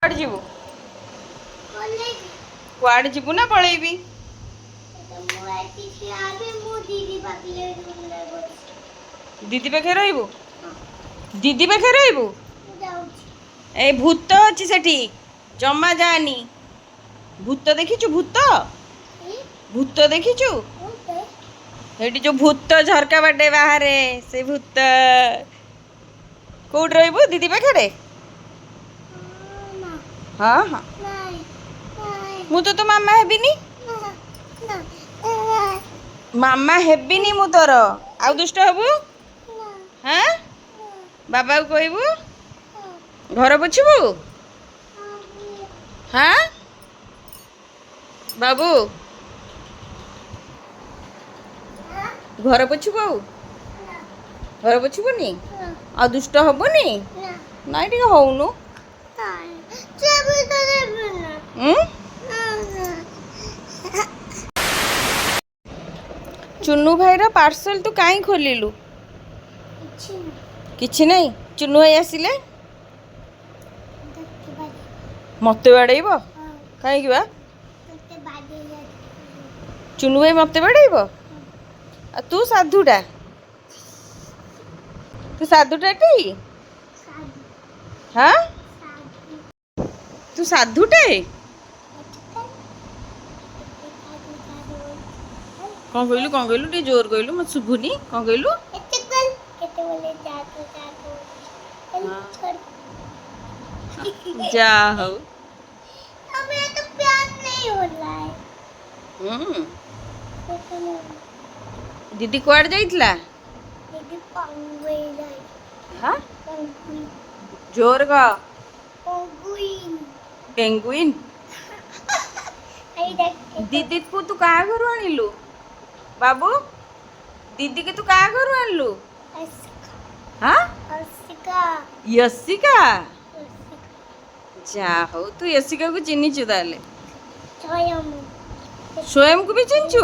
କୁଆଡ଼େ ଯିବୁ? କୁଆଡ଼େ ଯିବୁ ନା ପଳେଇବି? ଦିଦି ପାଖରେ ରହିବୁ? ଦିଦି ପାଖରେ ରହିବୁ? ଏ ଭୂତ ଅଛି ସେଠି, ଜମା ଯାନି। ଭୂତ ଦେଖିଛୁ? ଭୂତ, ଭୂତ ଦେଖିଛୁ? ସେଇଠି ଯୋଉ ଭୂତ ଝରକା ବାଟେ ବାହାରେ, ସେ ଭୂତ। କୋଉଠି ରହିବୁ? ଦିଦି ପାଖରେ? ହଁ, ମୁଁ ତ ତୋ ମାମା ହେବିନି, ମାମା ହେବିନି ମୁଁ ତୋର। ଆଉ ଦୁଷ୍ଟ ହବୁ? ହଁ, ବାବାକୁ କହିବୁ? ଘର ପୋଛିବୁ? ହଁ ବାବୁ, ଘର ପୋଛିବୁ? ଆଉ ଘର ପୋଛିବୁନି? ଆଉ ଦୁଷ୍ଟ ହବୁନି? ନାଇଁ, ଟିକେ ହଉନୁ। ଚୁନୁ ଭାଇର ପାର୍ସଲ ତୁ କାହିଁ ଖୋଲିଲୁ? କିଛି ନାହିଁ। ଚୁନୁ ଭାଇ ଆସିଲେ ମତେ ବାଡ଼େଇବ। କାହିଁକି ବା? ଚୁନୁ ଭାଇ ମତେ ବାଡ଼େଇବ? ଆଉ ତୁ ସାଧୁଟା, ତୁ ସାଧୁଟା ଟି? ହଁ, ତୁ ସାଧୁଟେ। କ'ଣ କହିଲୁ? କ'ଣ କହିଲୁ? ଟିକେ ଜୋର କହିଲୁ, ମତେ ଶୁଭୁନି। କ'ଣ କହିଲୁ? ଯା ହଉ। ହୁଁ, ଦିଦି କୁଆଡ଼େ ଯାଇଥିଲା? ହଁ, ଜୋର କହ। ପେଙ୍ଗୁଇନ୍। ଦିଦିକୁ ତୁ କାହା ଘରୁ ଆଣିଲୁ ବାବୁ? ଦିଦିକି ତୁ କାହା ଘରୁ ଆଣିଲୁ? ହଁ, ୟସିକା। ଯା ହଉ, ତୁ ୟସିକାକୁ ଚିହ୍ନିଛୁ ତାହେଲେ? ସ୍ୱୟଂକୁ ବି ଚିହ୍ନିଛୁ?